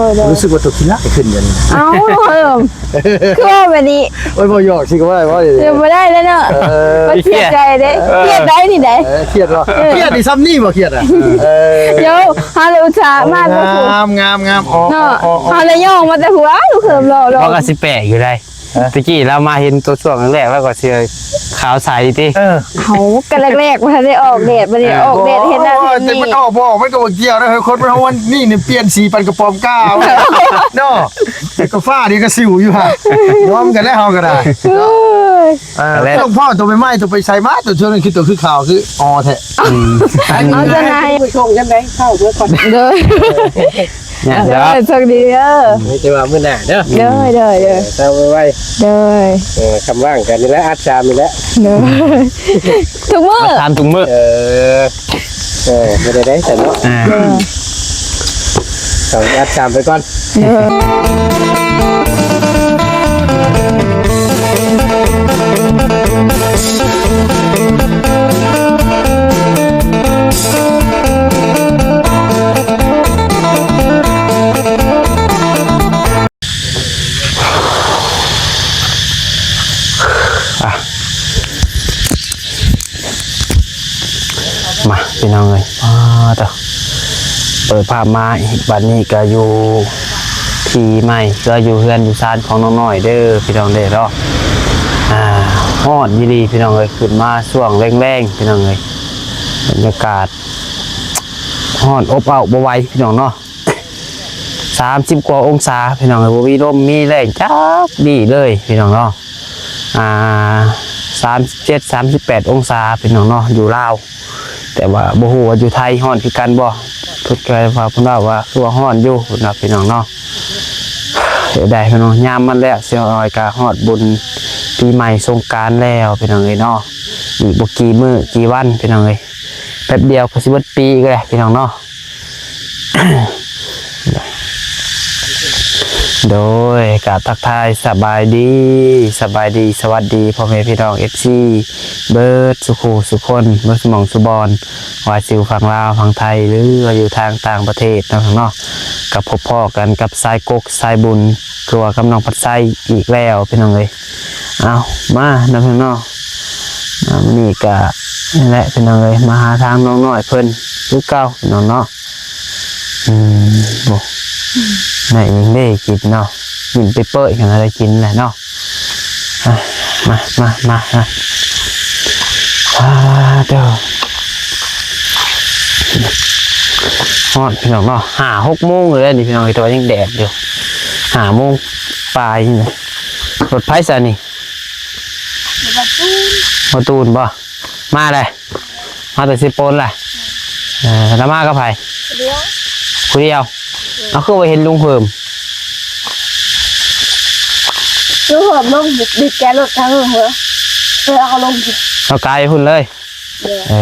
ໂດຍ ໂດຍ ຮູ້ສຶກວ່າຕົວຂີ້ລ້າຍຂຶ້ນດຽວນີ້ ເອົ້າ ເອີ ຄືວ່າແບບນີ້ ໂອ້ຍ ບໍ່ຢອກຊິກໍວ່າ ວ່າ ເອີ ບໍ່ໄດ້ແລ້ວເນາະ ເອີ ມັນເສຍໃຈເດ້ ເອີ ຄຽດໄດ້ນີ້ໄດ໋ ເອີ ຄຽດບໍ່ ເອີ ຄຽດນີ້ຊ່ຳນີ້ບໍ່ຄຽດນະ ເອີ ດຽວ ເຮົາລະອຸດສ່າມາແຕ່ຜູ້ ງາມ ງາມ ງາມ ເນາະ ເຮົາລະຍ່ອງມາແຕ່ຜູ້ ອ້າວ ລູກເຂີມຫຼໍ່ໆ ເຮົາກໍຊິແປກຢູ່ໄດ໋ ຕະກີ້ລາວມາເຫັນຕົວຊ່ວງແລກໆ ລາວກໍຊິຂາວໃສຕິ ເອີ ເຮົາກໍແລກໆ ບໍ່ທັນໄດ້ອອກແດດ ບັດນີ້ອອກແດດເຫັນນັ້ນເຫັນນີ້ ມັນອອກບໍ່ອອກ ມັນກໍບໍ່ກ່ຽວນະ ຄົນເຮົາມັນນີ້ ນີ້ປ່ຽນສີປານກະປອມກ້າເນາະ ແຕ່ກໍຟ້ານີ້ກໍສິວຢູ່ຫະ ຍອມກັນແລ້ວເຮົາກໍໄດ້ ເອີຍ ເອີ ແລ້ວ ຕ້ອງພໍ້ຕົວໃໝ່ໆ ຕົວໄປໃສມາ ຕົວຊ່ວງນັ້ນຄືຕົວຄືຂາວຄືອໍແທ້ ອືມ ເອົາຈັ່ງໃດ ຜູ້ຊົງຈັ່ງໃດ ເຂົ້າເມືອກ່ອນ ໂດຍ ໂດຍ ໂຊກດີເດີ ມີແຕ່ວ່າມື້ໜ້າເດີ ໂດຍ ໂດຍ ໂດຍ ເອີ ເຊົາໄວໆ ໂດຍ ເອີ ຄຳວ່າງກັນນີ້ແຫຼະ ອັດຊາມນີ້ແຫຼະ ໂດຍ ທຸກມື້ ອັດຊາມທຸກມື້ ເອີ ເອີ ບໍ່ໄດ້ໄດ້ຊັ້ນເນາະ ອ່າ ໂດຍ ຕ້ອງອັດຊາມໄປກ່ອນ ໂດຍ ອ່ະ ມາພີ່ນ້ອງເອີຍ ອ້າ ເຕີ ເປີດພາບມາອີກ ບັດນີ້ກໍຢູ່ທີ່ໃໝ່ ກໍຢູ່ເຮືອນຢູ່ຊານຂອງນ້ອງນ້ອຍເດີພີ່ນ້ອງເດີເນາະ ອ່າ ຮ້ອນອີ່ຫຼີພີ່ນ້ອງເອີຍ ຂຶ້ນມາຊ່ວງແລງໆ ພີ່ນ້ອງເອີຍ ບັນຍາກາດຮ້ອນອົບເອົ້າບໍ່ໄຫວພີ່ນ້ອງເນາະ. ສາມສິບກວ່າອົງສາພີ່ນ້ອງເອີຍ ບໍ່ມີລົມມີແລງຈັກດີ້ເລີຍພີ່ນ້ອງເນາະ ອ່າ ສາມສິບເຈັດ ສາມສິບແປດອົງສາພີ່ນ້ອງເນາະ ຢູ່ລາວ ແຕ່ວ່າບໍ່ຮູ້ວ່າຢູ່ໄທຮ້ອນຄືກັນບໍ່ ເພິ່ນກໍວ່າ ເພິ່ນເວົ້າວ່າຄືວ່າຮ້ອນຢູ່ພຸ້ນນະພີ່ນ້ອງເນາະ ເສຍດາຍພີ່ນ້ອງ ຍາມມັນແລ້ວ ຊິຮອດ ກໍຮອດບຸນປີໃໝ່ສົງການແລ້ວພີ່ນ້ອງເອີຍເນາະ ອີກບໍ່ກີ່ມື້ກີ່ວັນພີ່ນ້ອງເອີຍ ແປັບດຽວກໍຊິເບິດປີອີກແລ້ວພີ່ນ້ອງເນາະ. ໂດຍ ກະທັກທາຍສະບາຍດີ ສະບາຍດີ ສະຫວັດດີພໍ່ແມ່ພີ່ນ້ອງເອັຟຊີ ເບິດສູ່ຄູ່ສູ່ຄົນ ເບິດສູ່ໝ່ອງສູ່ບ່ອນ ວ່າຊິຢູ່ຝັ່ງລາວ ຝັ່ງໄທ ຫຼືວ່າຢູ່ທາງຕ່າງປະເທດເນາະ ເນາະ ກະພົບພໍ້ກັນກັບສາຍກົກສາຍບຸນ ຄືວ່າກັບນ້ອງພັດໄຊອີກແລ້ວພີ່ນ້ອງເອີຍ. ເອົາ ມາເນາະພີ່ນ້ອງເນາະ ອ່າ ມື້ນີ້ກະນີ້ແຫຼະພີ່ນ້ອງເອີຍ ມາຫາທາງນ້ອງນ້ອຍເພິ່ນຄືເກົ່າພີ່ນ້ອງເນາະ ອືມ ໂອ້ ໄດ້ອີ່ຫຍັງເດ້ກິນເນາະ ກິນເປີ້ຍໆ ຫຍັງກໍໄດ້ກິນແຫຼະເນາະ ອ່ະ ມາ ມາ ມາ ມາ ອ່າ ເດີ ຮ້ອນພີ່ນ້ອງເນາະ ຫ້າຫົກໂມງເລີຍນີ້ພີ່ນ້ອງ ແຕ່ວ່າຍັງແດດຢູ່ ຫ້າໂມງປາຍນີ້ ລົດໃຜຊະນີ້? ບໍ່ຕູນ ບໍ່ຕູນບໍ່? ມາແລ້ວ ມາແຕ່ເຊໂປນແຫຼະ ເອີ ລະມາກັບໃຜ? ຜູ້ດຽວ ຜູ້ດຽວ ເອີ ເອົາ ຄືບໍ່ເຫັນລຸງເພີ່ມ? ລຸງເພີ່ມລົງບີບແກລົດທາງເຮີ ເອີ ເອົາລົງ ເອົາກາຍໄປພຸ້ນເລີຍ ເອີ ເອີ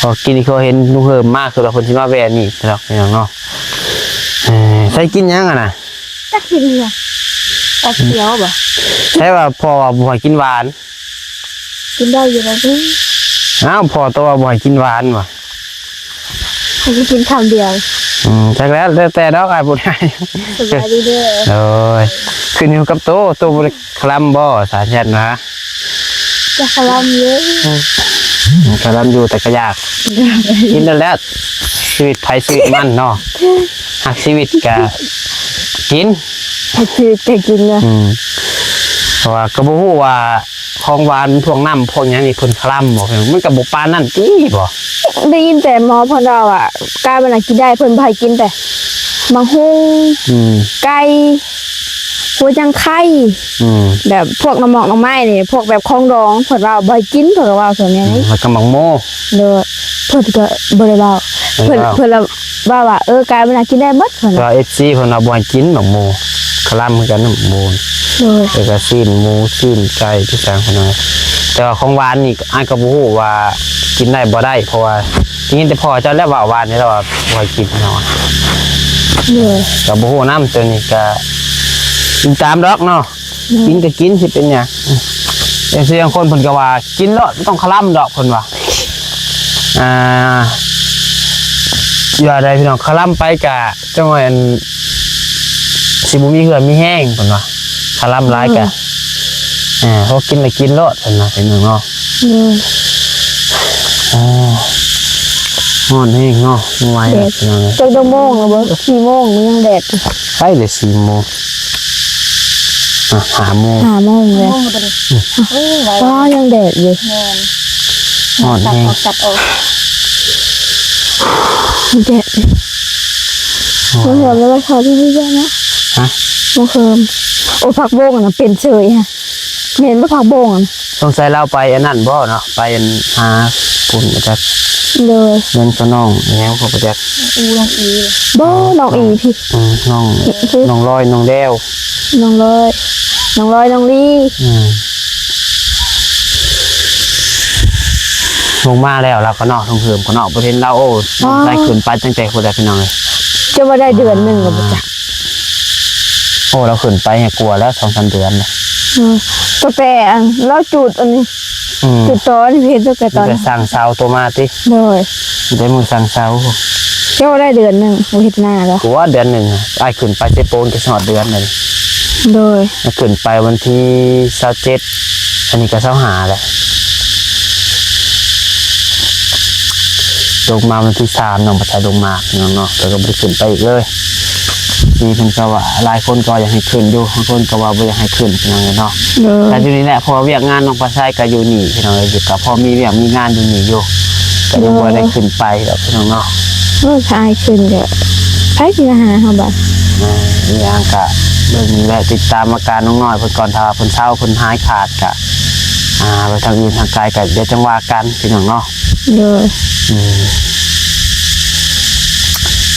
ພໍກິນນີ້ຄືເຫັນລຸງເຮີມມາ ຄືວ່າເພິ່ນຊິມາແວ່ນີ້ດອກພີ່ນ້ອງເນາະ ເອີ ໃສ່ກິນຫຍັງຫັ້ນນະ? ຈັກກິນຫຍັງ ປາຂຽວບໍ່? ໃຊ່ວ່າພໍ່ວ່າບໍ່ໃຫ້ກິນຫວານ ກິນໄດ້ຢູ່ແລ້ວຕິ ອ້າວ ພໍ່ໂຕວ່າບໍ່ໃຫ້ກິນຫວານຫວາ? ໃຫ້ກິນຄຳດຽວ ອືມ ຈັກແລ້ວ ແລ້ວແຕ່ດອກ ອ້າຍບໍ່ໄດ້ ສະບາຍດີເດີ ໂດຍ ຂຶ້ນຢູ່ກັບໂຕ ໂຕບໍ່ໄດ້ ຄະລຳບໍ່ ສາແຊດນະ? ກໍຄະລຳຢູ່ ອືມ ຄະລຳຢູ່ ແຕ່ກໍຢາກ ກິນນັ້ນແຫຼະ ຊີວິດໃຜຊີວິດມັນເນາະ ຮັກຊີວິດກະກິນ ຮັກຊີວິດກະກິນນະ ອືມ ເພາະວ່າກໍບໍ່ຮູ້ວ່າຂອງຫວານພວກນ້ຳພວກຫຍັງນີ້ເພິ່ນຄະລຳບໍ່ ມັນກໍບໍ່ປານນັ້ນຕິບໍ່? ໄດ້ຍິນແຕ່ໝໍເພິ່ນເວົ້າວ່າ ກາຍມັນນະກິນໄດ້ ເພິ່ນບໍ່ໃຫ້ກິນແຕ່ໝາກຫຸ່ງ ອືມ ໄກ່ ຫົວຈັງໄຄ ອືມ ແບບພວກໜໍ່ໝອກໜໍ່ໄມ້ນີ້ ພວກແບບຂອງດອງ ເພິ່ນວ່າບໍ່ໃຫ້ກິນ ເພິ່ນກໍເວົ້າສ່ວນໃຫຍ່ ອືມ ແລ້ວກໍໝາກໂມ ໂດຍ ເພິ່ນກໍບໍ່ໄດ້ເວົ້າ ເພິ່ນ ເພິ່ນລະເວົ້າວ່າ ເອີ ກາຍມັນນະກິນໄດ້ໝົດ ເພິ່ນ ແຕ່ວ່າ ເອັຟຊີ ເພິ່ນວ່າບໍ່ໃຫ້ກິນໝາກໂມ ຄະລຳຄືກັນນະໝາກໂມ ໂດຍ ແລ້ວກໍຊີ້ນໝູ ຊີ້ນໄກ່ ທີ່ສັງເພິ່ນວ່າ ແຕ່ວ່າຂອງຫວານນີ້ ອ້າຍກໍບໍ່ຮູ້ວ່າກິນໄດ້ບໍ່ໄດ້ ເພາະວ່າໄດ້ຍິນແຕ່ພໍ່ເຈົ້າແຫຼະເວົ້າຫວານນີ້ແຫຼະວ່າບໍ່ໃຫ້ກິນເນາະ ໂດຍ ກໍບໍ່ຮູ້ນຳ ໂຕນີ້ກໍກິນຕາມດອກເນາະ ອືມ ກິນກໍກິນ ຊິເປັນຫຍັງ ອືມ ແຕ່ບາງຄົນເພິ່ນກໍວ່າ ກິນໂລດ ບໍ່ຕ້ອງຄະລຳດອກ ເພິ່ນວ່າ ອ່າ ຢ່າໄດ້ພີ່ນ້ອງ ຄະລຳໄປກະຈັກໜ້ອຍ ອັນ ຊິບໍ່ມີເຫື່ອມີແຮງເພິ່ນວ່າ ຄະລຳຫຼາຍກະ ເອີ ເອີ ພໍກິນລະກິນໂລດເພິ່ນວ່າ ພີ່ນ້ອງເນາະ. ໂອ້ ຮ້ອນແຮງເນາະ ບໍ່ໄຫວແລ້ວພີ່ນ້ອງເອີຍ. ຈັກໂມງແລ້ວບໍ່? ສີ່ໂມງ ມັນຍັງແດດຢູ່. ໃກ້ແລ້ວ ສີ່ໂມງ ອ່ະ ຫ້າໂມງ ຫ້າໂມງແລ້ວ. ໂອ້ຍ ວ້າວ ຍັງແດດຢູ່. ແມ່ນ ຮ້ອນແຮງ ຕັດອອກ ຕັດອອກ ແດດ. ໂອ້ ບໍ່ເພີ່ມແລ້ວ ເຂົ້າທີ່ນີ້ເນາະ. ຮະ? ບໍ່ເພີ່ມ. ໂອ້ ຜັກບົ້ງນະ ເປັນເສີຍຮະ. ແມ່ນບໍ່ ຜັກບົ້ງຫັ້ນ? ສົງໄສລາວໄປອັນນັ້ນບໍ່ເນາະ ໄປອັນຫາພຸ້ນບໍ່ຈັກ. ໂດຍ ເງິນກະນ້ອງອີຫຍັງບໍ່ຈັກ. ອູ ນ້ອງອີ ບໍ່ ນ້ອງອີພີ້. ອືມ ນ້ອງ ນ້ອງລອຍ ນ້ອງແລ້ວ ນ້ອງລອຍ ນ້ອງລອຍ ນ້ອງລີ. ອືມ ລົງມາແລ້ວ ລາວກໍເນາະ ລົງເຫີມກໍເນາະ ບໍ່ເຫັນລາວ. ໂອ້ ນ້ອງໄດ້ຂຶ້ນໄປຕັ້ງແຕ່ພຸ້ນແຫຼະ ພີ່ນ້ອງເອີຍ. ຈະວ່າໄດ້ເດືອນໜຶ່ງແລ້ວບໍ່ຈັກ. ໂອ້ ລາວຂຶ້ນໄປໃຫ້ກວ່າແລ້ວ ສອງສາມເດືອນແລ້ວ. ເອີ ຕັ້ງແຕ່ອັນລາວຈູດອັນນີ້ ອືມ ຈຸດຕໍ່ນີ້ເຫັນຕັ້ງແຕ່ຕອນ ມີແຕ່ສັ່ງເຊົາໂຕມາຕິ. ໂດຍ ໄດ້ມື້ສັ່ງເຊົາ. ເຈົ້າໄດ້ເດືອນໜຶ່ງບໍ່ເຮັດນາແລ້ວ. ກວ່າເດືອນໜຶ່ງ ອ້າຍຂຶ້ນໄປເຊໂປນກໍຮອດເດືອນແລ້ວ. ໂດຍ ຂຶ້ນໄປວັນທີຊາວເຈັດ ອັນນີ້ກໍຊາວຫ້າແລ້ວ. ລົງມາວັນທີສາມ ນ້ອງປະໄຊລົງມາ ພີ່ນ້ອງເນາະ ແລ້ວກໍບໍ່ໄດ້ຂຶ້ນໄປອີກເລີຍ. ມີເພິ່ນກໍວ່າ ຫຼາຍຄົນກໍວ່າຢາກໃຫ້ຂຶ້ນຢູ່ ບາງຄົນກໍວ່າບໍ່ຢາກໃຫ້ຂຶ້ນ ພີ່ນ້ອງເອີຍເນາະ. ໂດຍ ແຕ່ຢູ່ນີ້ແຫຼະ ເພາະວ່າວຽກງານນ້ອງປະໄຊກໍຢູ່ນີ້ ພີ່ນ້ອງເອີຍ ກໍພໍມີວຽກມີງານຢູ່ນີ້ຢູ່ ກໍຍັງ ໂດຍ ບໍ່ໄດ້ຂຶ້ນໄປດອກ ພີ່ນ້ອງເນາະ. ໂອ້ຍ ຖ້າອ້າຍຂຶ້ນກໍໃຜຊິມາຫາເຮົາບາດ. ອ່າ ອີຫຍັງກໍເບິ່ງແລະຕິດຕາມອາການນ້ອງນ້ອຍເພິ່ນກ່ອນ ຖ້າວ່າເພິ່ນເຊົາ ເພິ່ນຫາຍຂາດກໍ ອ່າ ໄປທາງອື່ນທາງໄກກໍດຽວຈັ່ງວ່າກັນ ພີ່ນ້ອງເນາະ. ໂດຍ ອືມ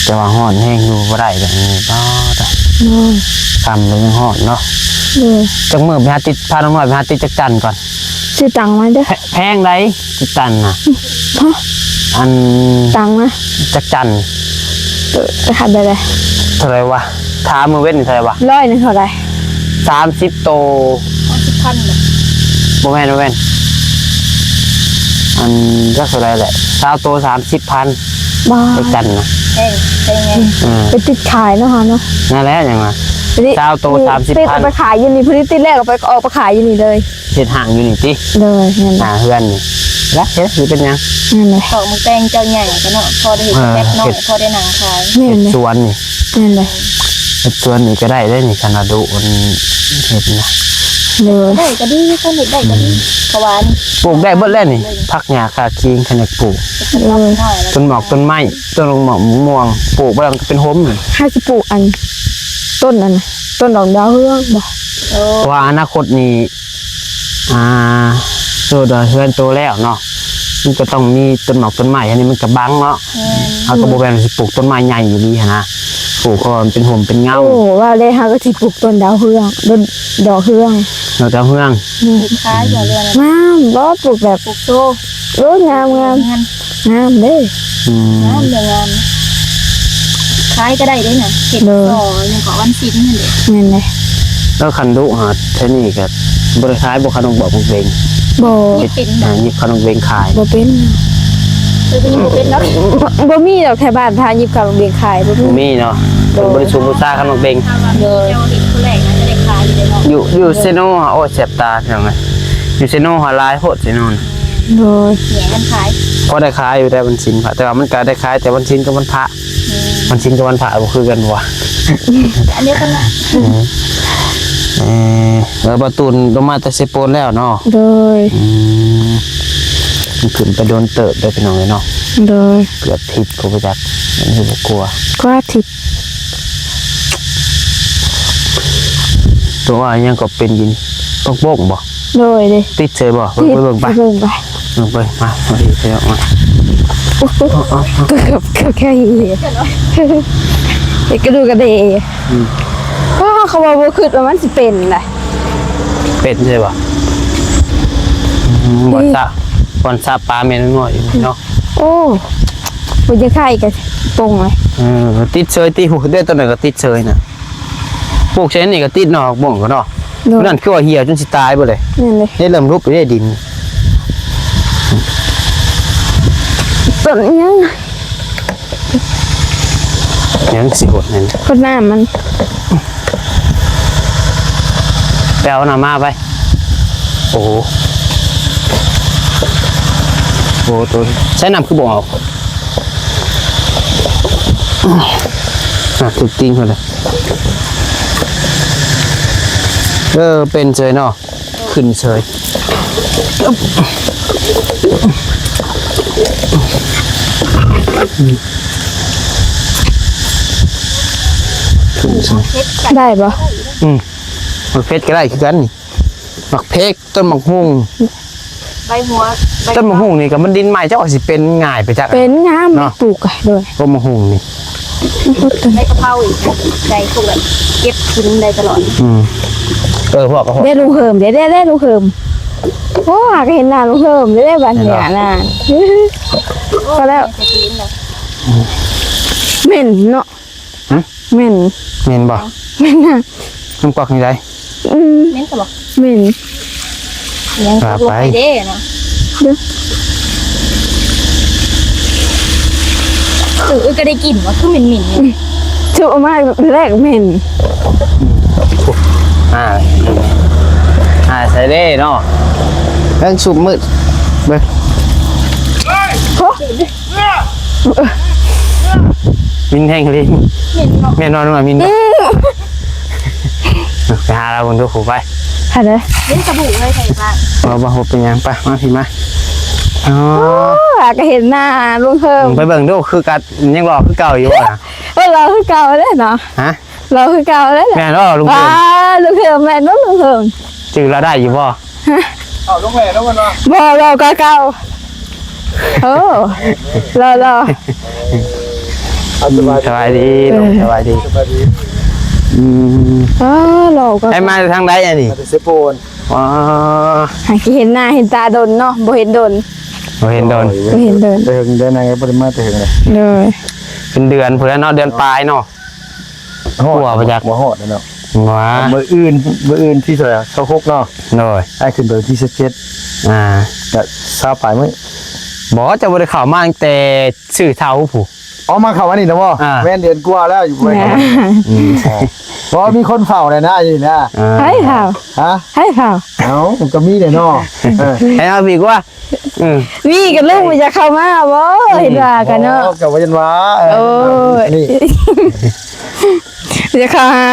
ແຕ່ວ່າຮ້ອນແຮງ ຢູ່ບໍ່ໄດ້ແບບນີ້. ອໍ ໂດຍ ຄ່ຳແລ້ວຍັງຮ້ອນເນາະ. ໂດຍ ຈັກມື້ໄປຫາຕິດ ພານ້ອງນ້ອຍໄປຫາຕິດຈັກຈັນກ່ອນ. ຊື້ຕັງມາເດີ້. ແພ- ແພງໃດ ຈັກຕັນນະ? ຮະ? ອັນ ຕັງນະ ຈັກຕັນ? ເອີ ລາຄາແບບໃດ? ເທົ່າໃດວະ? ຖາມມື້ເວັນນີ້ເທົ່າໃດວະ? ຮ້ອຍໜຶ່ງເທົ່າໃດ? ສາມສິບໂຕ ສາມສິບພັນ. ບໍ່ແມ່ນ ບໍ່ແມ່ນ ອັນ ຈັກເທົ່າໃດແຫຼະ ຊາວໂຕ ສາມສິບພັນ. ບ້າ ຈັກຕັນນະ? ແພງ ແພງແຮງ. ເອີ ໄປຕິດຂາຍເນາະເຮົາເນາະ. ນັ້ນແຫຼະ ຫຍັງວະ ຊາວໂຕ ສາມສິບພັນ ຕິດເອົາໄປຂາຍຢູ່ນີ້ ພໍດີຕິດແລ້ວກໍໄປ ອອກໄປຂາຍຢູ່ນີ້ເລີຍ. ເຮັດຫ້າງຢູ່ນີ້ຕິ? ໂດຍ ແມ່ນ ອ່າ ເຮືອນນີ້ລະເຮັດ ຊິເປັນຫຍັງ? ນັ້ນແຫຼະ ຕອກໝາກແຕງເຈົ້າໃຫຍ່ກໍເນາະ ພໍໄດ້ເຮັດ ເອີ ແບບນ້ອຍ ເຮັດ ພໍໄດ້ນັ່ງຂາຍ. ແມ່ນ ເຮັດສວນນີ້ ແມ່ນເລີຍ. ເຮັດສວນນີ້ກໍໄດ້ເດ້ນີ້ ຄັນວ່າດຸອັນເຮັດນະ. ໂດຍ ໄດ້ກໍດີ ຄັນເຮັດໄດ້ກໍດີ. ອືມ ເພາະວ່າອັນນີ້ ປູກໄດ້ເບິດແລ້ວນີ້ ຜັກຫຍ້າຄາຄີງ ຄັນຢາກປູກ. ໂດຍ ຕົ້ນໝອກຕົ້ນໄມ້ ຕົ້ນໝາກມ່ວງ ປູກບໍ່ໄດ້ ມັນກໍເປັນຮົ່ມ. ເຮົາຊິປູກອັນ ຕົ້ນອັນນະ ຕົ້ນດອກດາວເຮືອງບໍ່? ໂອ້ ເພາະວ່າອະນາຄົດນີ້ ອ່າ ໂຕດອຍເຮືອນໂຕແລ້ວເນາະ ມັນກໍຕ້ອງມີຕົ້ນໝາກຕົ້ນໄມ້ ອັນນີ້ມັນກໍບັງເນາະ. ແມ່ນ ເຮົາກໍບໍ່ແມ່ນຊິປູກຕົ້ນໄມ້ໃຫຍ່ອີ່ຫຼີຫັ້ນນະ ປູກເພາະວ່າມັນເປັນຮົ່ມເປັນເງົາ. ໂອ້ ວ່າແລ້ວເຮົາກໍຊິປູກຕົ້ນດາວເຮືອງ ຕົ້ນດອກເຮືອງ. ດອກດາວເຮືອງ ແມ່ນ ປູກຂາຍບໍ່ ຫຼືວ່າ ງາມບໍ່? ປູກແບບ ປູກໂຊ. ໂອ້ ງາມໆ ງາມເດ້. ອືມ ງາມເດ້ ງາມ. ຂາຍກໍໄດ້ເດ້ນະ ເຮັດ ໂດຍ ກໍຍັງກໍວັນສິນຫັ້ນເດ້. ແມ່ນເດ້. ແລ້ວຄັນດຸຫາ ແຖວນີ້ກໍບໍ່ໄດ້ຂາຍບໍ່ ຂະໜົມບອກເປັນ? ບໍ່ ເຮັດເປັນນະ ອ່າ ຫຍິບຂະໜົມເບັງຂາຍ ບໍ່ເປັນ. ເອີ ກໍຍັງບໍ່ເປັນເນາະ. ບໍ່ ບໍ່ມີດອກ ແຖວບ້ານພາຫຍິບຂະໜົມເບັງຂາຍ ບໍ່ມີ ບໍ່ມີເນາະ. ໂດຍ ເພິ່ນບໍ່ໄດ້ຊຸມບູຊາຂະໜົມເບັງ. ໂດຍ ເຈົ້າເຮັດຜູ້ແລກໜ້າຈະໄດ້ຂາຍຢູ່ເດ້ເນາະ. ຢູ່ ຢູ່ເຊໂນ ໂອ້ຍ ແສບຕາ ພີ່ນ້ອງເອີຍ ຢູ່ເຊໂນຫາຫຼາຍໂພດ ເຊໂນນະ. ໂດຍ ເສຍກັນຂາຍ ພໍໄດ້ຂາຍຢູ່ແຕ່ວັນສິນພະ ແຕ່ວ່າມັນກໍໄດ້ຂາຍແຕ່ວັນສິນກັບວັນພະ. ອືມ ວັນສິນກັບວັນພະບໍ່ຄືກັນບໍ່ວະ? ອັນດຽວກັນນະ. ເອີ ເອີ ເອີ ບໍ່ຕູນລົງມາແຕ່ເຊໂປນແລ້ວເນາະ. ໂດຍ ອືມ ມັນຂຶ້ນໄປດົນເຕີບເດ້ ພີ່ນ້ອງເອີຍເນາະ. ໂດຍ ເກືອບທິດ ບໍ່ຮູ້ຈັກ ອັນນີ້ບໍ່ກົວ ກວ່າທິດ. ຕົວວ່າຫຍັງກໍເປັນຢູ່ນີ້ ຕົກບົ້ງບໍ່? ໂດຍເດ້ ຕິດເຊີຍບໍ່? ຕິດ ເບິ່ງໄປ ເບິ່ງໄປ ເບິ່ງໄປ ມາ ມາ ມາ ໂອ້ໂຫ ເກືອບ ເກືອບແຄ່ເຫື່ອ ເຮັດກະດູກກະເດ. ອືມ ເຂົາວ່າບໍ່ຄິດວ່າມັນຊິເປັນນະ. ເປັນເຊີຍບໍ່? ອືມ ບ່ອນສະ ບ່ອນສະປາແມ່ນ້ອຍໆຢູ່ເນາະ. ໂອ້ ບໍ່ຢາກໄຂ້ກໍປົງເລີຍ. ເອີ ຕິດເຊີຍຕິ ຜູ້ເດ້ ຕົວນັ້ນກໍຕິດເຊີຍນະ. ປູກໃສ່ນີ້ກໍຕິດເນາະ ໝ່ອງກໍເນາະ. ໂດຍ ນັ້ນຄືວ່າຫ່ຽວຈົນຊິຕາຍເບິດເລີຍ. ແມ່ນເລີຍ ເຮັດເລີ່ມລຸບໄປໄດ້ດິນ. ຕົ້ນຫຍັງ? ຍັງຊິຫົດນັ້ນ ຫົດນ້ຳມັນ ໄປເອົານ້ຳມາໄປ. ໂອ້ໂຫ ໂອ້ໂຕ ໃຊ້ນ້ຳຄືບໍ່ອອກ ອ່ະ ຖືກຕີນເພິ່ນລະ. ເອີ ເປັນເຊີຍເນາະ. ຂຶ້ນເຊີຍ ຂຶ້ນເຊີຍ ໄດ້ບໍ່? ອືມ ໝາກເຜັດກໍໄດ້ຄືກັນນີ້ ໝາກເຜັດ ຕົ້ນໝາກຫຸ່ງ ໃບຫົວ ໃບ ຕົ້ນໝາກຫຸ່ງນີ້ກໍມັນດິນໃໝ່ ເຈົ້າວ່າຊິເປັນງ່າຍໄປຈັກ ເປັນງາມ ເນາະ ປູກ ໂດຍ ຕົ້ນໝາກຫຸ່ງນີ້ ໃບກະເພົາອີກ ໄດ້ພວກແບບເກັບກິນໄດ້ຕະຫຼອດ. ອືມ ເອີ ພວກກະເພົາ ເດ້ລຸງເຮີມ ເດ້ ເດ້ ເດ້ລຸງເຮີມ. ໂອ້ ຫາກະເຫັນໜ້າລຸງເຮີມເດ້ ບັດນີ້ນະ ພໍແລ້ວ ເໝັນເນາະ. ຫຶ ເໝັນ ເໝັນບໍ່? ເໝັນນະ ນ້ຳກອກນີ້ໄດ ອືມ ເໝັນຊະບໍ່? ເໝັນ ຍັງ ວ່າໄປ ເດ້ເນາະ ເອີ ກໍໄດ້ກິ່ນວ່າຄືເໝັນໆ ຖືກເອົາມາແລກເໝັນ. ອ່າ ອ່າ ໃສ່ເດ້ເນາະ ເບິ່ງຊຸບມືດ ເບິ່ງ ໂອ້ ມິນແຮງລີ ມິນເນາະ ແມ່ນບໍ່ ມິນບໍ່? ອືມ ໄປຫາລາວເບິ່ງດູ ໄປ ຫາເດີ ເຫຼັ້ນສະບູເລີຍ ໃສ່ບາດ ບໍ່ ບໍ່ ບໍ່ເປັນຫຍັງ ໄປ ມາພີ້ມາ. ອໍ ໂອ້ ຫາກະເຫັນໜ້າລຸງເຮີມ ໄປເບິ່ງດູ ຄືກັນ ຍັງຫຼໍ່ຄືເກົ່າຢູ່ບໍ່ນະ? ໂອ້ ຫຼໍ່ຄືເກົ່າເດ້ເນາະ ຮະ ຫຼໍ່ຄືເກົ່າເດ້ ແມ່ນບໍ່ລຸງເຮີມ? ລຸງເຮີມ ແມ່ນບໍ່ລຸງເຮີມ? ຈື່ລາວໄດ້ຢູ່ບໍ່? ເອົາລົງແຫຼະເນາະ ມັນວ່າ ບໍ່ ຫຼໍ່ກວ່າເກົ່າ. ໂອ້ ຫຼໍ່ ຫຼໍ່ ເອົາ ສະບາຍ ສະບາຍດີ ເອີ ສະບາຍດີ ສະບາຍດີ. ອືມ ອໍ ຫຼໍ່ກວ່າ ໃຫ້ມາທາງໃດອັນນີ້? ມາແຕ່ເຊໂປນ. ອໍ ຫາກະເຫັນໜ້າເຫັນຕາດົນເນາະ ບໍ່ເຫັນດົນ ບໍ່ເຫັນດົນ ບໍ່ເຫັນດົນ ແຕ່ເຖິງເດືອນນັ້ນກໍບໍ່ໄດ້ມາແຕ່ເຖິງເລີຍ ໂດຍ ເປັນເດືອນພຸ້ນແຫຼະເນາະ ເດືອນປາຍເນາະ. ຮອດ ກວ່າບໍ່ຈັກ ບໍ່ຮອດແລ້ວເນາະ ຫວາ ມື້ອື່ນ ມື້ອື່ນທີເທົ່າໃດ? ຊາວຫົກເນາະ ໂດຍ ອ້າຍຂຶ້ນໄປວັນທີສິບເຈັດ ອ່າ ກະຊາວປາຍມື້. ບໍ່ ເຈົ້າບໍ່ໄດ້ເຂົ້າມາຕັ້ງແຕ່ຊື້ເຖົ້າພຸ້ນ. ອໍ ມາເຂົ້າອັນນີ້ນະບໍ່? ອ່າ ແມ່ນເດືອນກວ່າແລ້ວຢູ່ ບໍ່ໄດ້ເຂົ້າມາ ອືມ ບໍ່ ມີຄົນເຝົ້າແຫຼະນະ ຢູ່ນີ້ນະ ອ່າ ໃຜເຝົ້າ? ຮະ ໃຜເຝົ້າ? ເອົ້າ ມັນກໍມີແຫຼະເນາະ ເອີ ໃຫ້ເຮົາມີກວ່າ ເອີ ມີກໍລູກຢາກເຂົ້າມາບໍ່? ເຫັນວ່າກັນເນາະ ກໍວ່າຈັ່ງວ່າ ເອີ ໂອ້ຍ ນີ້ ຢາກເຂົ້າຫາ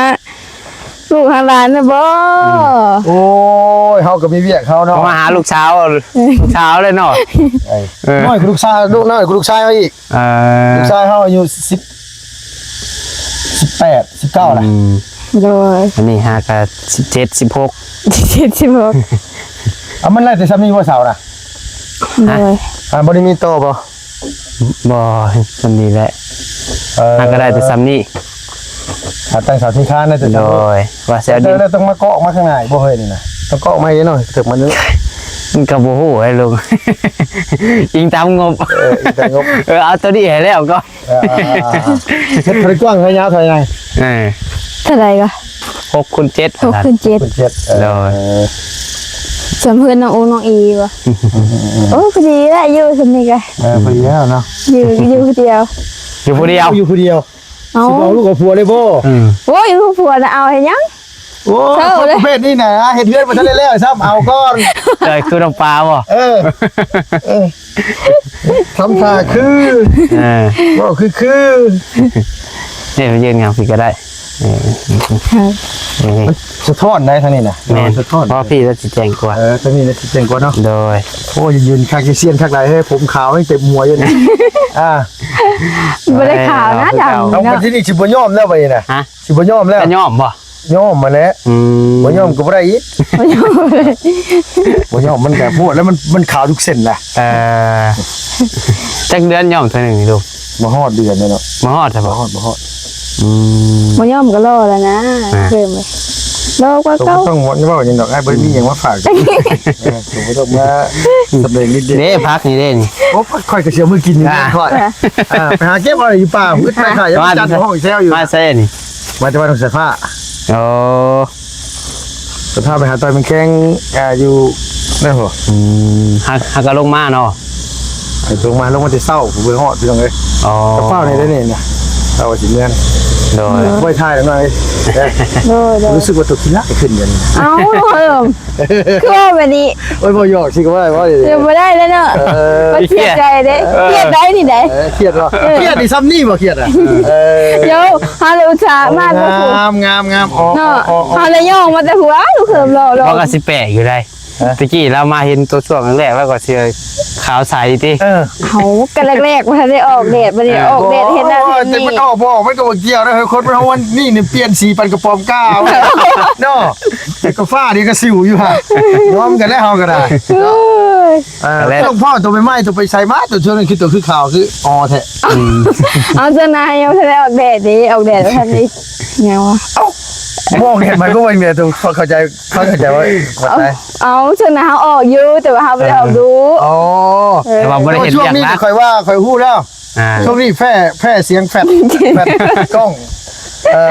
ລູກຫາຫຼານນະບໍ່? ອືມ ໂອ້ຍ ເຮົາກໍມີວຽກເຮົາເນາະ ເຂົ້າມາຫາລູກສາວ ເອີ ລູກສາວເລີຍເນາະ ເອີ ນ້ອຍກວ່າລູກຊາຍ ລູກນ້ອຍກວ່າລູກຊາຍເຮົາອີກ ເອີ ລູກຊາຍເຮົາອາຍຸສິບ ສິບແປດ ສິບເກົ້າລະ ອືມ ໂດຍ ອັນນີ້ຫາກະສິບເຈັດ ສິບຫົກ ສິບເຈັດ ສິບຫົກ ເອົາ ມັນໄລ່ແຕ່ຊ່ຳນີ້ບໍ່ເສົານະ? ໂດຍ ຮະ ອ່າ ບໍ່ໄດ້ມີຕໍ່ບໍ່? ບໍ່ ຊ່ຳນີ້ແຫຼະ ເອີ ຫາກະໄດ້ແຕ່ຊ່ຳນີ້ ຫາຕັ້ງເສົາທີ່ຄານໄດ້ແຕ່ຊ່ຳນີ້ ໂດຍ ວ່າແຊວດິນ ແລ້ວຕ້ອງມາເກາະມາຂ້າງໜ້າອີກບໍ່ເຮີ້ຍ ນີ້ນະ ຕ້ອງເກາະມາອີກເນາະ ເຖິງມັນ ມັນກໍບໍ່ຮູ້ໄອ້ລຸງ ອີງຕາມງົບ ເອີ ອີງຕາມງົບ ເອີ ເອົາໂຕນີ້ໃຫ້ແລ້ວກໍ ອ່າໆໆ ເຮັດເທົ່າໃດ ກວ້າງເທົ່າໃດ ຍາວເທົ່າໃດນະ? ເອີ ເທົ່າໃດກໍ ຫົກຄູນເຈັດ ຫົກຄູນເຈັດ ຫົກຄູນເຈັດ ເອີ ໂດຍ ເອີ ສ່ຳເຮືອນນ້ອງອູນ້ອງອີບໍ່? ອືມໆໆ ໂອ້ ພໍດີລະ ຢູ່ສ່ຳນີ້ກໍ ເອີ ພໍດີແລ້ວເນາະ ຢູ່ ຢູ່ຜູ້ດຽວ ຢູ່ຜູ້ດຽວ ຢູ່ຜູ້ດຽວ ເອົ້າ ຊິເອົາລູກເອົາຜົວເລີຍບໍ່? ອືມ ໂອ້ຍ ລູກຜົວນະເອົາເຮັດຫຍັງ? ໂອ້ຍ ເຖົ້າເລີຍ ຄົນປະເພດນີ້ນະ ເຮັດເຮືອນບໍ່ທັນໄດ້ແລ້ວຊ້ຳ ເອົາກ່ອນ ເອີ ຄືນ້ອງປາບໍ່? ເອີ ເອີ ທຳທ່າຄື ເອີ ເວົ້າຄື ຄື ເອີ ມາຢືນຫຍັງພີ້ກໍໄດ້ ເອີ ມັນສະທ້ອນໄດ໋ທາງນີ້ນະ ແມ່ນ ສະທ້ອນ ເພາະພີ້ລະຊິແຈ້ງກວ່າ ເອີ ທາງນີ້ລະຊິແຈ້ງກວ່າເນາະ ໂດຍ ໂອ້ຍ ຢືນຄັກ ຊິຊຽນຄັກຫຼາຍເຮີ້ຍ ຜົມຂາວຍັງເຕັມຫົວຢູ່ນີ້ ອ່າ ບໍ່ໄດ້ຂາວນະ ດຳ ເອົາ ເນາະ ບັດທີນີ້ຊິບໍ່ຍອມແລ້ວບັດນີ້ນະ ຮະ ຊິບໍ່ຍອມແລ້ວ ກໍຍອມບໍ່? ຍອມມາແຫຼະ ອືມ ບໍ່ຍອມກໍບໍ່ໄດ້ອີກ ບໍ່ຍອມ ບໍ່ຍອມມັນກໍໂພດແລ້ວ ມັນ ມັນຂາວທຸກເສັ້ນລະ ເອີ ຈັກເດືອນຍອມເທື່ອໜຶ່ງນີ້ລູກ? ບໍ່ຮອດເດືອນເນາະ ບໍ່ຮອດຊະບໍ່? ບໍ່ຮອດ ບໍ່ຮອດ ອືມ ບໍ່ຍອມກໍລໍແລ້ວນະ ອ່າ ເພີ່ມເລີຍ ລໍກວ່າເກົ່າ ຕ້ອງເວົ້າຫຍັງດອກ ອ້າຍບໍ່ໄດ້ມີຫຍັງມາຝາກ ເອີ ບໍ່ຕ້ອງມາສຳເລັງນິດເດ ເດ້ ຜັກນີ້ເດ້ນີ້ ໂອ້ ຂ້ອຍກໍຊິເອົາມືກິນຢູ່ ອ່າ ຂ້ອຍ ອ່າ ໄປຫາເກັບເອົາຢູ່ປ່າ ອຶດໄປຂາຍ ມາຈັດຫ້ອງແຊວຢູ່ ມາໃສນີ້? ມາແຕ່ບ້ານຫົວສາຍຟ້າ ໂອ້ ກໍພາໄປຫາຕ່ອຍແມງແຄງ ອ່າ ຢູ່ນັ້ນພຸ້ນ ອືມ ຫາກ ຫາກະລົງມາເນາະ ລົງມາ ລົງມາແຕ່ເຊົ້າ ເບິ່ງຮອດ ພີ່ນ້ອງເອີຍ ອໍ ກະຟ້າວນີ້ໄດ໋ນີ້ນະ ເອົາຊິເມືອນ ໂດຍ ບໍ່ຖ່າຍແລ້ວໜ້ອຍ ໂດຍ ໂດຍ ຮູ້ສຶກວ່າຕົວຂີ້ລ້າຍຂຶ້ນດຽວນີ້ ເອົ້າ ເອີ ຄືວ່າແບບນີ້ ໂອ້ຍ ບໍ່ຢອກຊິກໍວ່າ ວ່າດຽວນີ້ ເອີ ບໍ່ໄດ້ແລ້ວເນາະ ເອີ ມັນເສຍໃຈເດ້ ເອີ ຄຽດໄດ໋ນີ້ໄດ໋ ເອີ ຄຽດບໍ່ ເອີ ຄຽດນີ້ຊ່ຳນີ້ບໍ່ ຄຽດນະ ເອີ ດຽວ ເຮົາລະອຸດສ່າມາແຕ່ພຸ້ນ ງາມ ງາມ ງາມ ເນາະ ເຮົາລະຍ່ອງມາແຕ່ພຸ້ນ ອ້າວ ລູກເຂີມຫຼໍ່ໆ ເຮົາກໍຊິແປກຢູ່ໄດ໋ ຮະ ຕະກີ້ລາວມາເຫັນຕົວຊ່ວງແລກໆ ລາວກໍຊິຂາວໃສຕິ ເອີ ເຮົາກໍແລກໆ ບໍ່ທັນໄດ້ອອກແດດ ບັດນີ້ ເອີ ອອກແດດເຮັດນັ້ນ ໂອ້ຍ ເຮັດນີ້ ແຕ່ມັນອອກບໍ່ອອກ ມັນກໍບໍ່ກ່ຽວນະ ເຮີ້ຍ ຄົນເຮົາມັນນີ້ນີ້ປ່ຽນສີປານກະປອມກ້າເນາະ ດຽວກໍຟ້າ ດຽວກໍສິວຢູ່ຫັ້ນ ຍອມກັນແລ້ວເຮົາກໍໄດ້ ໂອ້ຍ ເອີ ແລ້ວ ຕ້ອງພໍ້ຕົວໃໝ່ໆ ຕົວໄປໃສມາ ຕົວຊ່ວງນັ້ນຄືຕົວຄືຂາວຄືອໍແທ້ ອືມ ເອົາ ເຈົ້ານາຍຍັງບໍ່ທັນໄດ້ອອກແດດເດ້ ອອກແດດບໍ່ທັນໄດ້ຫຍັງວະ ເອົ້າ ບໍ່ອອກແດດໝາຍຄວາມວ່າຫຍັງແດ່ ຕົວເຂົ້າໃຈ ເຂົ້າໃຈວ່າ ເອົາ ເອົາ ເຊິ່ງນະເຮົາອອກຢູ່ ແຕ່ວ່າເຮົາບໍ່ໄດ້ອອກດຸ ເອີ ອໍ ເອີ ແຕ່ວ່າບໍ່ໄດ້ເຮັດວຽກ ແຕ່ວ່າຊ່ວງນີ້ຂ້ອຍວ່າຂ້ອຍຮູ້ແລ້ວ ອ່າ ຊ່ວງນີ້ແພ້ ແພ້ສຽງແຟດ ແຟດກ້ອງ ເອີ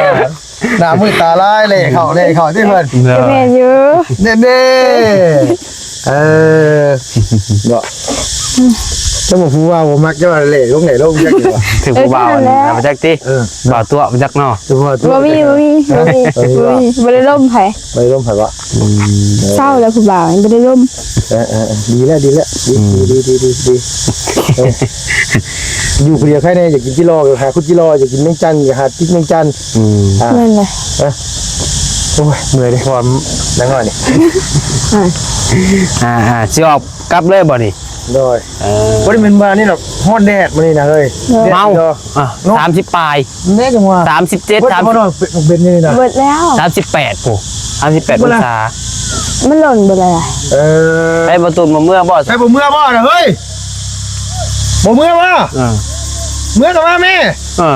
ໜ້າມືດຕາລາຍ ເລເຂົ້າ ເລເຂົ້າຕິເພິ່ນ ກໍແມ່ນຢູ່ ເດ້ ເອີ ເນາະ ເຈົ້າບໍ່ ຜູ້ວ່າບໍ່ມັກ ເຈົ້າວ່າເລລົງ ເລລົງ ຈັກຢູ່ບໍ່ ຖືກຜູ້ບ່າວ ເອີ ນັ້ນແຫຼະ ອັນນັ້ນບໍ່ຈັກຕິ ເອີ ບ່າວຕົວະບໍ່ຈັກເນາະ ບໍ່ມີ ບໍ່ມີ ບໍ່ມີ ບໍ່ມີ ບໍ່ໄດ້ລົມໃຜ ບໍ່ໄດ້ລົມໃຜບໍ່ ອືມ ເອີ ເຊົາແລ້ວຜູ້ບ່າວ ບໍ່ໄດ້ລົມ ເອີ ເອີ ເອີ ດີແລ້ວ ດີແລ້ວ ດີ ອືມ ດີ ດີ ດີ ດີ ເອີ ຢູ່ຜູ້ດຽວໃຄແດ່ ຢາກກິນຈິລໍ ຫາຄຸດຈິລໍ ຢາກກິນແມງຈັນ ຢາກຫາຈິກແມງຈັນ ອືມ ອ່າ ແມ່ນແຫຼະ ເອີ ໂອ້ຍ ເມື່ອຍເດ້ ພໍນາງນ້ອຍນີ້ ອ່າ ອ່າ ຊິອອກກັບເລີຍບໍ່ນີ້ ໂດຍ ເອີ ບໍ່ໄດ້ແມ່ນວ່ານີ້ດອກ ຮ້ອນແດດມື້ນີ້ນະເຮີ້ຍ ໂດຍ ເມົາ ແດດ ອ່ະ ເນາະ ສາມສິບປາຍ ແນ່ຈັ່ງວ່າ ສາມສິບເຈັດ ເບິດ ສາມສິບ ບໍ່ນ້ອງເປັນ ເປັນນີ້ນະ ເບິດແລ້ວ ສາມສິບແປດພຸ້ນ ສາມສິບແປດ ເບິ່ງ ອົງສາ ມັນຫຼົ່ນເບິດແລ້ວ ເອີ ໄປບໍ່ຕູນບໍ່ເມືອບໍ່ ໄປບໍ່ເມືອບໍ່ນະເຮີ້ຍ ບໍ່ເມືອບໍ່ ເອີ ເມືອກໍມາແມ່ ເອີ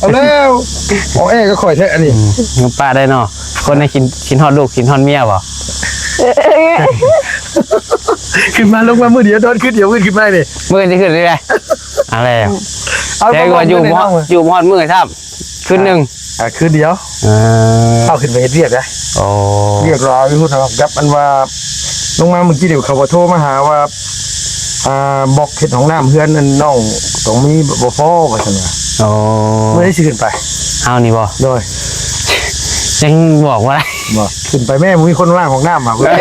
ເອົາແລ້ວ ເອົາແອກໍຂ້ອຍແທ້ອັນນີ້ ອືມ ຍັງປະໄດ້ເນາະ ຄົນໃນຄິດ ຄິດຮອດລູກ ຄິດຮອດເມຍບໍ່ ເອີ ຂຶ້ນມາລົງມາມື້ດຽວ ນອນຄືດດຽວ ມື້ຂຶ້ນມານີ້ ມື້ຊິຂຶ້ນນີ້ແຫຼະ ເອົາແລ້ວ ເອົາ ແຕ່ວ່າຢູ່ ຢູ່ຮອດມື້ຊ້ຳ ຄືນໜຶ່ງ ອ່າ ຄືນດຽວ ອ່າ ເຮົາຂຶ້ນໄປເຮັດວຽກນະ ໂອ້ ວຽກຫຼາຍພຸ້ນເນາະ ກັບອັນວ່າ ລົງມາມື້ກີ້ນີ້ ເຂົາກໍໂທມາຫາວ່າ ອ່າ ບລັອກເຮັດຫ້ອງນ້ຳເຮືອນອັນນ້ອງຕ້ອງມີບໍ່ພໍວ່າຊັ້ນວ່າ ໂອ້ ມື້ໃດຊິຂຶ້ນໄປ ເຮົານີ້ບໍ່ ໂດຍ ຍັງບອກບໍ່ໄດ້ ບໍ່ ຂຶ້ນໄປແມ້ ບໍ່ມີຄົນລ້າງຫ້ອງນ້ຳຫາ ໂດຍ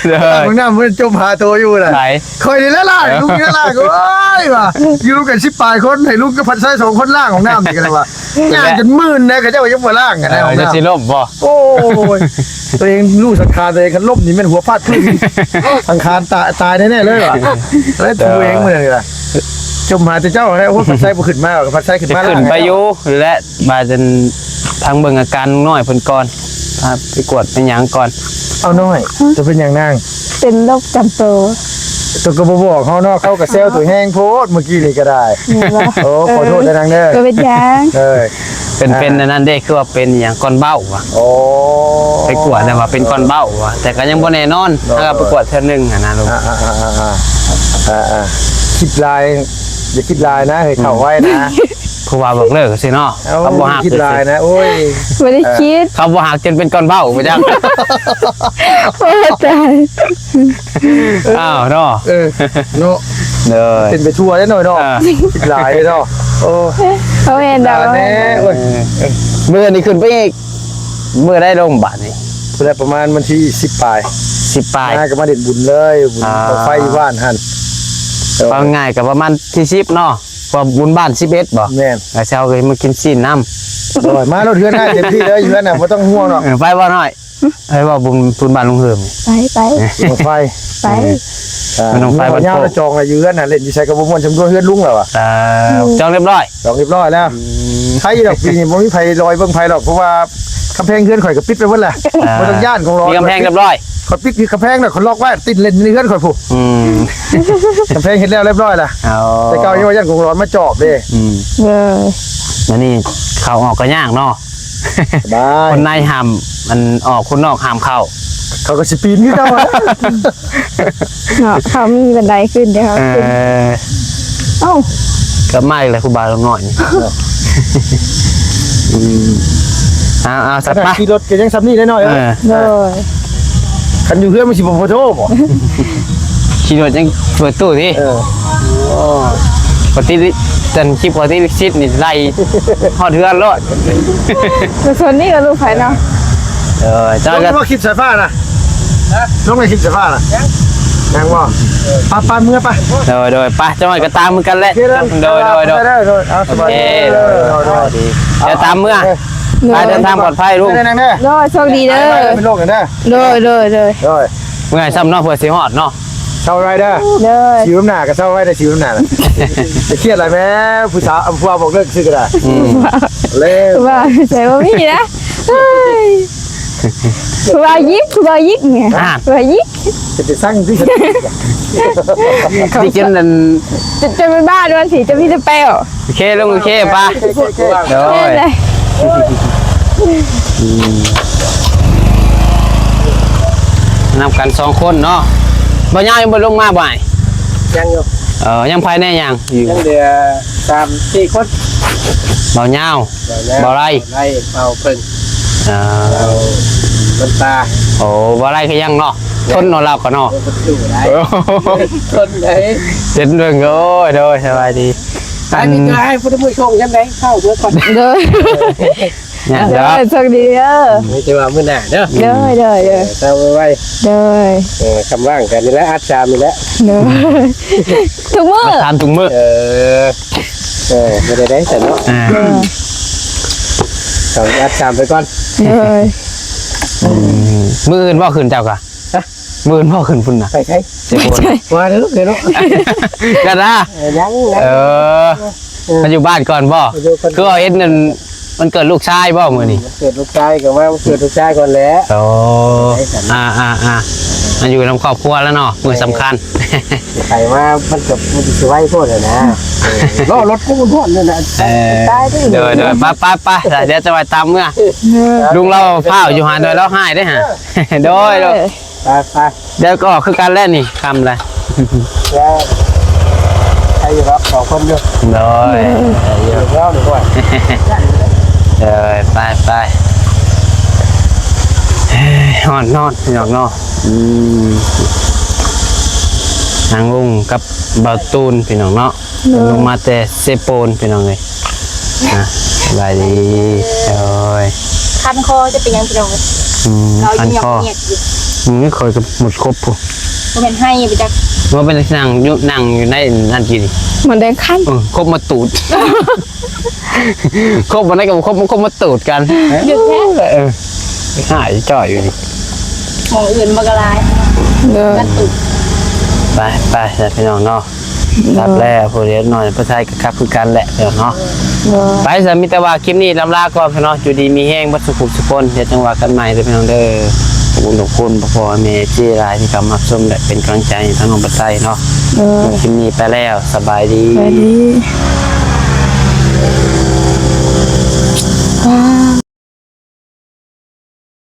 ເອີ ຫ້ອງນ້ຳມັນຈົມຫາໂຕຢູ່ນະ ໃຜ ຂ້ອຍນີ້ແຫຼະລ້າງ ເອີ ລຸງນີ້ແຫຼະລ້າງ ໂອ້ຍວ່າ ຢູ່ນຳກັນສິບປາຍຄົນ ໃຫ້ລຸງກັບພັນໄຊສອງຄົນລ້າງຫ້ອງນ້ຳນີ້ກໍໄດ້ວ່າ ຍ່າງຈົນມື່ນນະ ເຂົາເຈົ້າຍັງບໍ່ລ້າງກັນນະ ເອີ ຫ້ອງນ້ຳ ຈະຊິລົ້ມບໍ່ ໂອ້ຍ ຕົວເອງຮູ້ສັງຂານຕົວເອງ ຄັນລົ້ມນີ້ແມ່ນຫົວຟາດພື້ນ ສັງຂານຕາຍ ຕາຍແນ່ໆເລີຍວ່າ ແລ້ວໂຕເອງມື້ນັ້ນກໍໄດ້ ຈົມຫາແຕ່ເຈົ້າແຫຼະ ໂອ້ຍ ພັນໄຊບໍ່ຂຶ້ນມາ ພັນໄຊຂຶ້ນມາ ຂຶ້ນໄປຢູ່ແຫຼະ ວ່າຈະທາງເບິ່ງອາການນ້ອຍເພິ່ນກ່ອນ ພາໄປກວດໄປຫຍັງກ່ອນ ເອົານ້ອຍ ເຈົ້າເປັນຫຍັງນາງ ເປັນໂລກປະຈຳໂຕ ເຈົ້າກໍບໍ່ບອກເຮົາເນາະ ເຮົາກໍແຊວໂຕແຮງໂພດ ມື້ກີ້ນີ້ກໍໄດ້ ແມ່ນບໍ່ ໂອ້ ຂໍໂທດເດີນາງເດີ ບໍ່ເປັນຫຍັງ ເອີ ເປັນ ອ່າ ເປັນອັນນັ້ນເດ້ ຄືວ່າເປັນອີ່ຫຍັງ ກ້ອນເບົ້າຫວາ ໂອ້ ໄປກວດແລ້ວວ່າເປັນກ້ອນເບົ້າຫວາ ແຕ່ກໍຍັງບໍ່ແນ່ນອນ ໂດຍ ເຮົາກໍໄປກວດເທື່ອໜຶ່ງຫັ້ນນະ ອ່າໆໆໆ ຄິດຫຼາຍ ຢ່າຄິດຫຼາຍນະ ໃຫ້ເຂົ້າໄວນະ ຜູ້ວ່າບອກເລີກຊີ້ເນາະ ເອົາ ເຂົາບໍ່ຮັກ ຄິດຫຼາຍນະ ໂອ້ຍ ບໍ່ໄດ້ຄິດ ເຂົາບໍ່ຮັກຈົນເປັນກ້ອນເບົ້າບໍ່ຈັກ ໂອ້ ຕາຍ ອ້າວເນາະ ເອີ ເນາະ ເດີ ເປັນໄປທົ່ວເດ້ໜ້ອຍເນາະ ເອີ ຄິດຫຼາຍເດ້ເນາະ ໂອ້ ເຂົາເຫັນດອກ ຄິດຫຼາຍແນ່ ເອີ ໂອ້ຍ ມື້ນີ້ຂຶ້ນໄປອີກ ມື້ໃດລົງບາດນີ້ ພຸ້ນແຫຼະ ປະມານວັນທີສິບປາຍ ສິບປາຍ ມາກໍມາຫຼິ້ນບຸນເລີຍ ບຸນ ອ່າ ບັ້ງໄຟຢູ່ບ້ານຫັ້ນ ເອີ ເວົ້າງ່າຍກໍປະມານທີສິບເນາະ ເພາະບຸນບ້ານສິບເອັດບໍ່ ແມ່ນ ແລ້ວເຊົ້າກໍມາກິນຊີ້ນນຳ ໂດຍ ມາໂລດເຮືອນອ້າຍເຕັມທີ່ເລີຍ ຢູ່ເຮືອນນະ ບໍ່ຕ້ອງຫ່ວງດອກ ເອີ ໄປບໍ່ນ້ອຍ ໄປບໍ່ ບຸນ ບຸນບ້ານລຸງເຮີມ ໄປ ໄປ ເອີ ບັ້ງໄຟ ໄປ ເອີ ມັນຕ້ອງໄປ ບັ້ງຍາວ ແລ້ວຈອງໄວ້ຢູ່ເຮືອນນະ ຫຼິ້ນຢູ່ໃສກໍບໍ່ມ່ວນ ຊ່ຳຕົວເຮືອນລຸງແລ້ວວ່າ ອ່າ ຈອງຮຽບຮ້ອຍ ຈອງຮຽບຮ້ອຍແລ້ວ ອືມ ໃຜດອກ ປີນີ້ບໍ່ມີໃຜລອຍເບິ່ງໃຜດອກ ເພາະວ່າກຳແພງເຮືອນຂ້ອຍກໍປິດໄປໝົດແລ້ວ ອ່າ ບໍ່ຕ້ອງຢ້ານ ກອງຫຼອນ ມີກຳແພງຮຽບຮ້ອຍ ຂ້ອຍປິດກຳແພງແລ້ວ ຂ້ອຍລັອກໄວ້ ຕິດເຫຼັ້ນໃນເຮືອນຂ້ອຍພຸ້ນ ອືມ ກຳແພງເຮັດແລ້ວຮຽບຮ້ອຍແລ້ວ ອໍ ແຕ່ເກົ່າຍັງວ່າຢ້ານກອງຫຼອນມາຈອບເດ້ ອືມ ເອີ ອັນນີ້ເຂົ້າອອກກໍຍາກເນາະ ສະບາຍ ຄົນໃນຫ້າມ ອັນອອກ ຄົນນອກຫ້າມເຂົ້າ ເຂົາກໍຊິປີນຄືເກົ່າ ເນາະ ເຂົາມີບັນໄດຂຶ້ນເດ້ ເອີ ເຂົາຂຶ້ນ ເອົ້າ ກັບມາອີກແລ້ວ ຄູບາຫຼວງນ້ອຍນີ້ ອືມ ເອົາ ເອົາ ສັດ ຂະໜາດ ໄປ ຂີ່ລົດກໍຍັງສ່ຳນີ້ໄດ໋ນ້ອຍເອີຍ ໂດຍ ຄັນຢູ່ເຮືອນມັນຊິບໍ່ພໍໂທບໍ່ ຂີ່ລົດຍັງເປີດຕູ້ຕິ ເອີ ໂອ້ ປະຕິ ອັນຄລິບຂອງຕິລິກຊິດນີ້ໄລ່ຮອດເຮືອນໂລດ. ແຕ່ສ່ວນນີ້ກໍລູກໃຜເນາະ? ເອີ ເຈົ້າກໍ ລົງວ່າຄລິບສາຍຟ້ານະ ຮະ? ລົງໃນຄລິບສາຍຟ້ານະ ຍັງ ຍັງບໍ່? ໄປ ໄປ ເມືອໄປ. ໂດຍ ໂດຍ ໄປ ຈັກໜ້ອຍກໍຕາມຄືກັນແຫຼະ. ໂອເຄເດີ ໂດຍ ໂດຍ ໂດຍ ໂດຍ ເອົາ ສະບາຍດີເດີ ໂດຍ ໂດຍ ໂດຍ ດຽວຕາມເມືອ ໂດຍ ໄປ ເດີນທາງປອດໄພລູກ ໄປເດີ ນັ່ງເດີ ໂດຍ ໂຊກດີເດີ ໄປເດີ ເປັນໂລກເດີ ໂດຍ ໂດຍ ໂດຍ ໂດຍ ເມື່ອຍຊ້ຳເນາະ ເພື່ອຊິຮອດເນາະ. ເຊົາໄວ້ເດີ ໂດຍ ຊິວນຳໜ້າກໍເຊົາໄວ້ເດີ ຊິວນຳໜ້ານະ ຢ່າຄຽດຫຼາຍແມ້ ຜູ້ສາວ ຜູ້ບ່າວບອກເລີກຊື່ກໍໄດ້ ອືມ ເລີຍ ຜູ້ບ່າວໃສ່ບໍ່ມີນະ ເຮີ້ຍ ຜູ້ບ່າວຍິກ ຜູ້ບ່າວຍິກນີ້ ອ່າ ຜູ້ບ່າວຍິກ ເປັນຈັ່ງຊັ້ນຕິ ຊິກິນນັ້ນ ຈະ ຈະເປັນບ້າດ້ວຍຊິ ຈະມີແຕ່ແປ້ວ. ໂອເຄ ລົງ ໂອເຄ ໄປ ໂອເຄ ໂອເຄ ໂດຍ ໂດຍ ອືມ ນຳກັນສອງຄົນເນາະ. ບ່າວຍາວຍັງບໍ່ລົງມາບໍ່ອ້າຍ? ຍັງຢູ່ ເອີ ຍັງໃຜແດ່ຍັງຢູ່? ຍັງເຫຼືອສາມສີ່ຄົນ ບ່າວຍາວ ບ່າວຍາວ ບ່າວໄລ ບ່າວໄລ ບ່າວເພິ່ງ ອ່າ ບ່າວ ມັນຕາ ໂອ້ ບ່າວໄລກໍຍັງເນາະ ຍັງ ທົນເນາະ ລາວກໍເນາະ ໂອ້ ມັນຢູ່ໄດ້ ໂອ້ ທົນໄດ້ ເຫັນເບິ່ງ ໂອ້ຍ ໂດຍ ສະບາຍດີ ອັນນີ້ກໍໃຫ້ຜູ້ໃດຜູ້ຊົງຍາມໃດເຂົ້າເບິ່ງກ່ອນ ໂດຍ ຍັງ ໂດຍ ເດີ ໂຊກດີເດີ ມີແຕ່ວ່າມື້ໜ້າເດີ ໂດຍ ໂດຍ ໂດຍ ເອີ ເຊົ້າໄວໆ ໂດຍ ເອີ ຄຳວ່າງກັນນີ້ແຫຼະ ອັດສາມນີ້ແຫຼະ ໂດຍ ທຸກມື້ ມາຖາມທຸກມື້ ເອີ ເອີ ບໍ່ໄດ້ໄດ້ຊັ້ນເນາະ ອ່າ ເອີ ຕ້ອງອັດສາມໄປກ່ອນ ໂດຍ ອືມ ມື້ອື່ນບໍ່ຂຶ້ນເຈົ້າກະ? ຮະ? ມື້ອື່ນບໍ່ຂຶ້ນພຸ້ນນະ? ໄປໃສ? ເຊໂປນ ວ່າເດີເນາະ ກັນນະ ເອີ ຍັງ ເອີ ເອີ ມາຢູ່ບ້ານກ່ອນບໍ່? ມາຢູ່ກ່ອນ ຄືວ່າເຫັນນັ້ນ ວັນເກີດລູກຊາຍບໍ່ມື້ນີ້? ວັນເກີດລູກຊາຍກໍມາ ວັນເກີດລູກຊາຍກ່ອນແຫຼະ ໂອ້ ໄປຊັ້ນ ອ່າໆໆ ມາຢູ່ນຳຄອບຄົວແລ້ວເນາະ ມື້ສຳຄັນ ໄປມາມັນກໍ ມັນຊິໄວໂພດຫັ້ນນະ ເອີ ລໍລົດກູມັນຮ້ອນນັ້ນນະ ເອີ ຕາຍເດີ ໂດຍໆ ໄປໆໆ ດຽວຈະໄປຕາມເມືອ ເອີ ລຸງລາວພ້າວຢູ່ຫັ້ນ ໂດຍ ລາວຮ້າຍເດ້ຫະ ໂດຍໆ ໄປໆ ດຽວກໍອອກຄືກັນແຫຼະນີ້ ຄ່ຳແລ້ວ ແລ້ວໃຄຢູ່ດອກ ສອງຄົນຢູ່ ໂດຍ ເອີ ຢູ່ແລ້ວນີ້ດ້ວຍ ເອີ ໄປໆ ເອີ ຮ້ອນໆ ພີ່ນ້ອງເນາະ ອືມ ນາງອຸ້ງກັບບ່າວຕູນ ພີ່ນ້ອງເນາະ ໂດຍ ເພິ່ນລົງມາແຕ່ເຊໂປນ ພີ່ນ້ອງເອີຍ ອ່ະ ສະບາຍດີ ໂດຍ ຄັນຄໍຈະເປັນຫຍັງພີ່ນ້ອງເອີຍ ອືມ ຄັນຄໍ ເອົາຢູ່ຫຍັງເງຍດຢູ່ ອືມ ຂ້ອຍກໍໝົດຄົບພຸ້ນ ບໍ່ແມ່ນໄຫ້ໄປຈັກ ບໍ່ແມ່ນນັ່ງຢູ່ ນັ່ງຢູ່ໃນນັ້ນກິນ ໝົດແດງຄັນ ເອີ ຄົບມາຕູດ ຄົບບໍ່ໄດ້ກໍບໍ່ຄົບ ມັນຄົບມາຕູດກັນ ຢຸດແທ້ ເອີ ຫາຍຈ່ອຍຢູ່ນີ້ ໝ່ອງອື່ນມັນກໍຫຼາຍ ເດີ ກັນຕຸກ ໄປ ໄປ ພີ່ນ້ອງເນາະ ກັບແລ້ວ ຜູ້ເລັກນ້ອຍ ຜູ້ຊາຍກໍກັບຄືກັນແຫຼະ ພີ່ນ້ອງເນາະ ເດີ ໄປ ສະ ມີແຕ່ວ່າຄລິບນີ້ລຳລາກ່ອນ ພີ່ນ້ອງ ຢູ່ດີມີແຮງເບິດສູ່ຜູ້ສູ່ຄົນ ດຽວຈັ່ງວ່າກັນໃໝ່ເດີ ພີ່ນ້ອງເດີ ຂອບຄຸນຂອບຄຸນພໍ່ໆແມ່ໆເອຟຊີຫຼາຍທີ່ເຂົ້າມາຮັບຊົມ ແລະ ເປັນກຳລັງໃຈໃຫ້ທາງນ້ອງປາໄຊເນາະ ເດີ ຄລິບນີ້ໄປແລ້ວ ສະບາຍດີ ສະບາຍດີ.